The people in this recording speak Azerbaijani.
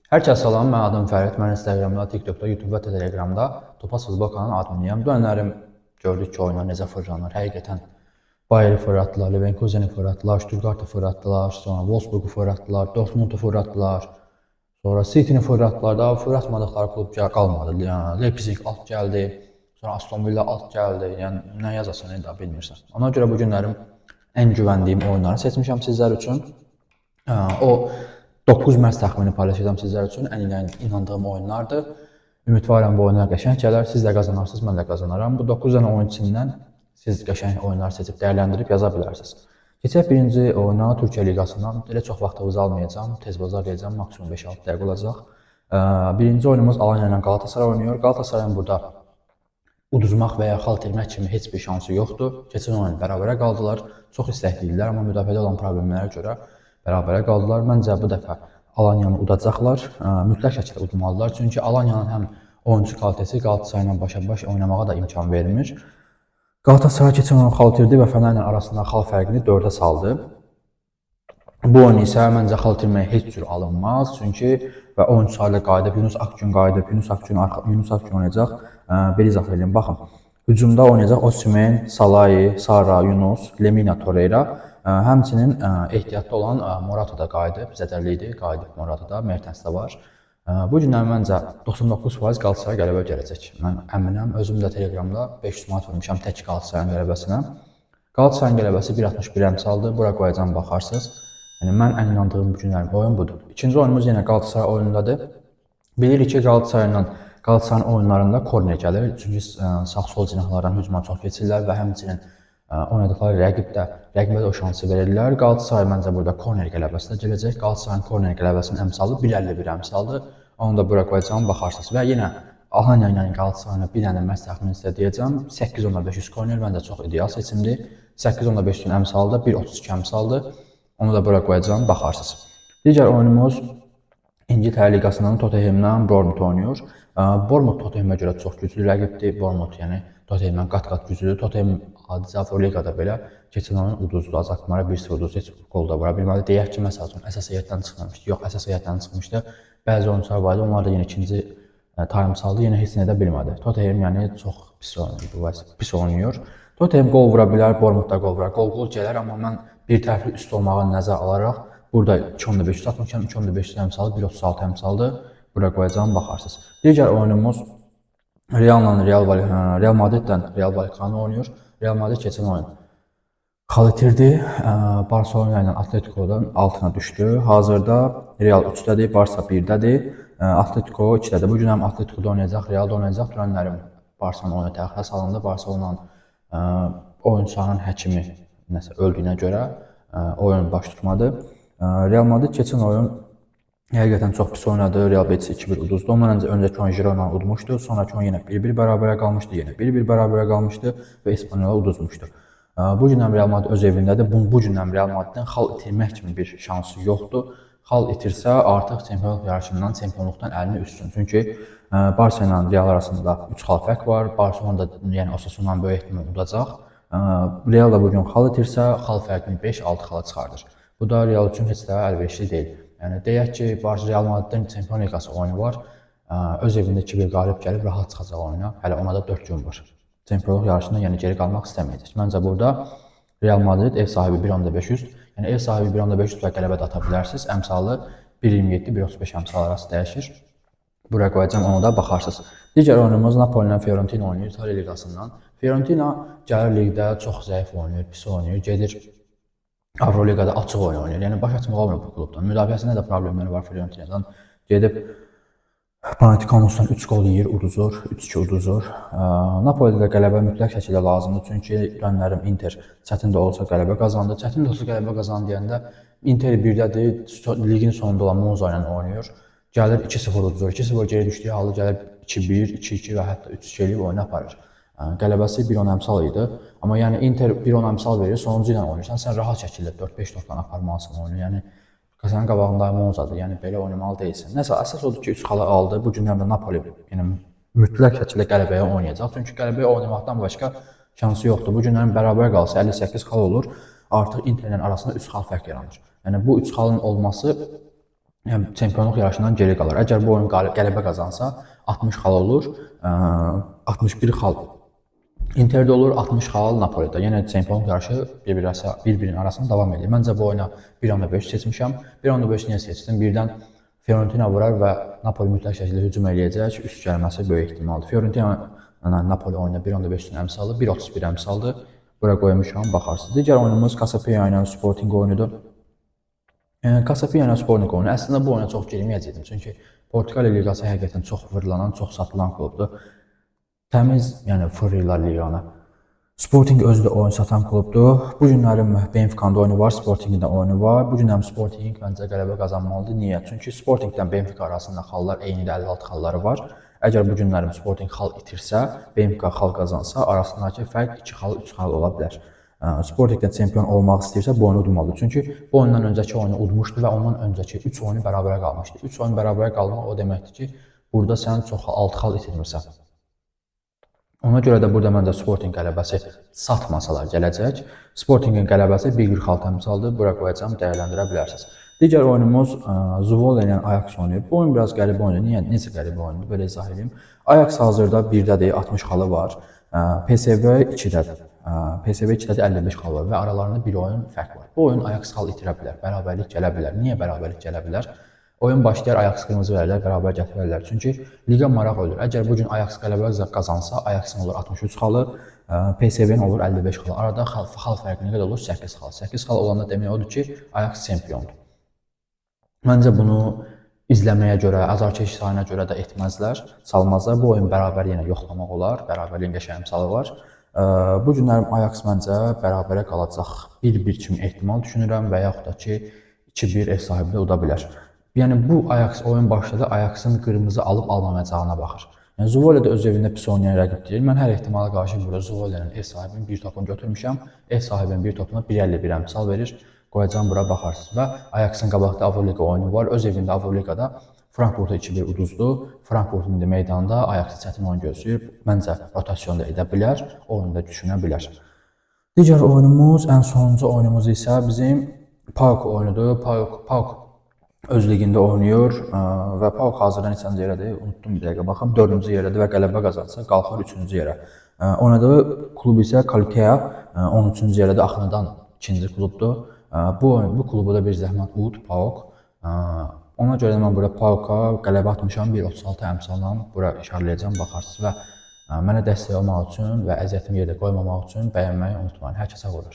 Hər kəs salam, mən adım Fərid. Mən Instagramda, TikTokda, YouTube və Telegramda Topaz Futbol kanalının adminiyəm. Dünənlərim gördük ki, oyunlar necə fırlanır. Həqiqətən Bayeri fırlatdılar, Leverkuseni fırlatdılar, Stuttgartı fırlatdılar, sonra Wolfsburgu fırlatdılar, Dortmundu fırlatdılar. Sonra City'ni fırlatdılar. Daha fırlatmadıkları klub qalmadı. Yəni Leipzig alt gəldi, sonra Aston Villa alt gəldi. Yəni nə yazasan daha bilmirsən. Ona görə bu günlərim ən güvəndiyim oyunları seçmişəm sizlər üçün. O 9 məs təxmini paylaşacağam sizlər üçün. Ən inandığım oyunlardır. Ümidvaram bu oyunlar qəşəng gələr. Siz də qazanarsınız, mən də qazanaram. Bu 9 dənə oyun içindən siz qəşəng oyunlar seçib dəyərləndirib yaza bilərsiniz. Keçək birinci oyuna Türkiyə Liqasından. Elə çox vaxtınızı almayacağam. Tez bazar deyəcəm, maksimum 5-6 dəqiqə olacaq. Birinci oyunumuz Alanya ilə Qalatasaray oynayır. Qalatasarayın burada uduzmaq və ya xal itirmək kimi heç bir şansı yoxdur. Keçən oyun bərabərə qaldılar. Çox istəkli idilər, amma müdafiədə olan problemlərə görə bərabərə qaldılar. Məncə bu dəfə Alanyanı udacaqlar. Mütləq şəkildə udmalılar. Çünki Alanyanın həm oyunçu kalitəsi Qalatasarayla başa-baş oynamağa da imkan vermir. Qalatasaray keçən oyun xal itirdi və Fənərlə arasında xal fərqini 4-ə saldı. Bu oyun isə məncə xal itirməyə heç cür alınmaz. Çünki və oyunçu sayı qayıdıb, Yunus Akgün qayıdıb, Yunus Akgün oynayacaq. Bir izah edeyim. Baxın. Hücumda oynayacaq Osimhen, Salahi, Sara, Yunus, Lemina, Torreira. Həmçinin ehtiyatda olan Morata da qayıdıb, zədərli idi, qayıdıb Morata da, Mertens də var. Bu günlər məncə 99% Qalatasaray qələbə gələcək. Mən əminəm, özüm də Telegramda 500 manat vurmuşam tək Qalatasarayın qələbəsinə. Qalatasarayın qələbəsi 1.61 əmsaldır. Bura qoyacağam, baxarsınız. Yəni mən ən inandığım bu günlərin oyun budur. İkinci oyunumuz yenə Qalatasaray oyunundadır. Bilirik ki, Qalatasarayla Qalatasarayın oyunlarında korner gəlir. Çünki sağ-sol cinahlardan hücuma çox keçirlər və həmçinin oynadıkları rəqib də rəqibə də o şansı verirlər. Qalatasaray məncə burada korner qələbəsi də gələcək. Qalatasarayın korner qələbəsinin əmsalı 1.51 əmsaldır. Onu da bura qoyacağam, baxarsınız. Və yenə Alanya ilə Qalatasarayın bir dənə məs təxmini sizə deyəcəm. 8.500 korner məncə çox ideal seçimdir. 8.500-ün əmsalı da 1.32 əmsaldır. Onu da bura qoyacağam, baxarsınız. Digər oyunumuz İngiltərə Liqasından Tottenhamla Bournemouth oynayır. Bournemouth Tottenhamə görə çox güclü rəqibdir. Bournemouth yəni Tottenhamdan qat-qat güclüdür. Tottenham adicə Avroligada belə keçən oyun uduzdu. Azakmara 1-0 uduzdu. Heç qol da vura bilmədi. Deyək ki, məsəl üçün əsas heyətdən çıxmamışdı. Yox, əsas heyətdən çıxmışdı. Bəzi oyunçular var idi. Onlar da yenə ikinci taym saldı. Yenə heç nə edə bilmədi. Tottenham yəni çox pis oynayır bu vəziyyət. Pis oynayır. Tottenham qol vura bilər, Bournemouth da qol vurar. Qol-qol gələr, amma mən bir tərəfli üst olmağı nəzərə alaraq burada 2.500 atmışam. 2.500 əmsalı 1.36 əmsaldır. Bura qoyacağam, baxarsınız. Digər oyunumuz Realla Real Madridlə Real Vallecano oynayır. Real Madrid keçən oyun xal itirdi. Barcelona ilə Atletico'dan altına düşdü. Hazırda Real 3-dədir, Barça 1-dədir. Atletico 2-dədir. Bu gün həm Atletico'da oynayacaq, Real'da oynayacaq. Dünənlərim Barçanın oyunu təxirə salındı. Barcelona'nın oyunçuların həkimi nəsə öldüyünə görə oyun baş tutmadı. Real Madrid keçən oyun həqiqətən çox pis oynadı. Real Betis 2-1 uduzdu. Ondan öncə öncəki oyun Girona udmuşdu. Sonraki oyun yenə 1-1 bərabərə qalmışdı. Yenə 1-1 bərabərə qalmışdı və İspanyola uduzmuşdu. Bu gündən Real Madrid öz evindədir. Bu gündən Real Madridin xal itirmək kimi bir şansı yoxdur. Xal itirsə artıq çempionluq yarışından, çempionluqdan əlini üstün. Çünki Barça ilə Real arasında 3 xal fərq var. Barcelona da yəni Osasuna böyük ehtimal udacaq. Real da bu gün xal itirsə, xal fərqini 5-6 xala çıxardır. Bu da Real üçün heç də əlverişli deyil. Yəni deyək ki, Barça Real Madridin Çempion Liqası oyunu var. Öz evində 2-1 qalib gəlib rahat çıxacaq oyuna. Hələ ona da 4 gün var. Çempionluq yarışında yəni geri qalmaq istəməyəcək. Məncə burada Real Madrid ev sahibi 1.5 üst. Yəni ev sahibi 1.5 üst və qələbə də ata bilərsiniz. Əmsalı 1.27, 1.35 əmsal arası dəyişir. Buraya qoyacağam, onu da baxarsınız. Digər oyunumuz Napoli ilə Fiorentina oynayır İtaliya Liqasından. Fiorentina gəlir liqdə çox zəif oynayır, pis oynayır, gedir Avroliqada açıq oyun oynayır. Yəni baş açmaq olmur bu klubdan. Müdafiəsində də problemləri var Fiorentinadan. Gedib Panathinaikosdan 3 qol yeyir, uduzur, 3-2 uduzur. Napolidə də qələbə mütləq şəkildə lazımdır. Çünki dünənlərim Inter çətin də olsa qələbə qazandı. Çətin də olsa qələbə qazandı deyəndə Inter 1-dədir, liqin sonunda olan Monza ilə oynayır. Gəlir 2-0 uduzur. 2-0 geri düşdüyü halda gəlir 2-1, 2-2 və hətta 3-2 eləyib oyunu aparır. Qələbəsi 1-10 əmsal idi. Amma yəni Inter 1-10 əmsal verir, sonuncu ilə oynayırsan, sən rahat şəkildə 4-5 topla aparmalısan oyunu. Yəni sənin qabağında Monzadır. Yəni belə oynamalı deyilsən. Nəsə əsas odur ki, 3 xalı aldı. Bu günlərdə Napoli yəni mütləq şəkildə qələbəyə oynayacaq. Çünki qələbəyə oynamaqdan başqa şansı yoxdur. Bu günlərin bərabər qalsa 58 xal olur. Artıq Interlə arasında 3 xal fərq yaranır. Yəni bu 3 xalın olması Yəni çempionluq yarışından geri qalır. Əgər bu oyun qələbə qazansa 60 xal olur. 61 xal Interdə olur, 60 xal Napolidə. Yəni çempionluq yarışı bir-birinin arasında davam edir. Məncə bu oyuna 1.5 seçmişəm. 1.5 niyə seçdim? Birdən Fiorentina vurar və Napoli mütləq şəkildə hücum eləyəcək. Üst gəlməsi böyük ehtimaldır. Fiorentina ilə Napoli oyuna 1.5 üçün əmsalı, 1.31 əmsaldır. Bura qoymuşam, baxarsınız. Digər oyunumuz Casapia ilə Sporting oyunudur. Casapia ilə Sporting oyunu. Əslində bu oyuna çox girməyəcəkdim. Çünki Portuqaliya liqası həqiqətən çox fırlanan, çox satılan klubdur. Təmiz, yəni fırlayırlar liqanı. Sporting özü də oyun satan klubdur. Bu günlərim Benfica-nın da oyunu var, Sportingin də oyunu var. Bu günlərim Sporting məncə qələbə qazanmalıdır. Niyə? Çünki Sportingdən Benfica arasında xallar eynidir, 56 xalları var. Əgər bu günlərim Sporting xal itirsə, Benfica xal qazansa, arasındakı fərq 2 xal, 3 xal ola bilər. Sportingdən çempion olmaq istəyirsə bu oyunu udmalıdır. Çünki bu oyundan öncəki oyunu udmuşdu və ondan öncəki 3 oyunu bərabərə qalmışdı. 3 oyun bərabərə qalmaq o deməkdir ki, burada sən çox 6 xal itirmirsən. Ona görə də burada məncə Sporting qələbəsi satmasalar gələcək. Sportingin qələbəsi 1.46 əmsaldır. Bura qoyacağam, dəyərləndirə bilərsiniz. Digər oyunumuz Zwolle ilə Ajax oyunu. Bu oyun biraz qəribə oyundur. Niyə? Necə qəribə oyundur? Belə izah edeyim. Ajax hazırda 1-dədir, 60 xalı var. PSV 2-dədir. PSV 2-dədir, 55 xalı var və aralarında bir oyun fərq var. Bu oyun Ajax xal itirə bilər, bərabərlik gələ bilər. Niyə bərabərlik gələ bilər? Oyun başlayar, Ajax qırmızı verərlər, bərabər gətirərlər. Çünki liqa maraq ölür. Əgər bu gün Ajax qələbə qazansa, Ajax-ın olur 63 xalı, PSV-nin olur 55 xalı. Arada xal fərqi nə qədər olur? 8 xal. 8 xal olanda demək odur ki, Ajax çempiondur. Məncə bunu izləməyə görə, azarkeş sayına görə də etməzlər, salmazlar. Bu oyun bərabər yenə yoxlamaq olar. Bərabərliyin qəşəng əmsalı var. Bu günlərim Ajax məncə bərabərə qalacaq. 1-1 kimi ehtimal düşünürəm və yaxud da ki 2-1 ev sahibi də uda bilər. Yəni bu Ajax oyun başladı, Ajax-ın qırmızı alıb almamayacağına baxır. Yəni Zwolle də öz evində pis oynayan rəqib deyil. Mən hər ehtimala qarşı burada Zwolle'nin ev sahibinin bir topunu götürmüşəm. Ev sahibinin bir topuna 1.51 əmsal verir. Qoyacağam bura baxarsınız və Ajax-ın qabaqda Avroliqa oyunu var. Öz evində Avroliqada Frankfurta 2-1 uduzdu. Frankfurtun indi meydanda Ajax-ı çətin oyun gözləyir. Məncə rotasyon da edə bilər, oyunu da düşünə bilər. Digər oyunumuz, ən sonuncu oyunumuz isə bizim PAOK oyunudur. PAOK öz liqində oynayır və PAOK hazırda neçənci yerədir? Unutdum bir dəqiqə baxım. 4-cü yerdədir və qələbə qazansa qalxır 3-cü yerə. Oynadığı klub isə Kalitea 13-cü yerdədir. Axınıdan ikinci klubdur. Bu klubu da bir zəhmət ud PAOK. Ona görə də mən bura PAOK-a qələbə atmışam 1.36 əmsalla bura işarələyəcəm, baxarsınız və mənə dəstək olmaq üçün və əziyyətimi yerdə qoymamaq üçün bəyənməyi unutmayın. Hər kəsə uğurlar.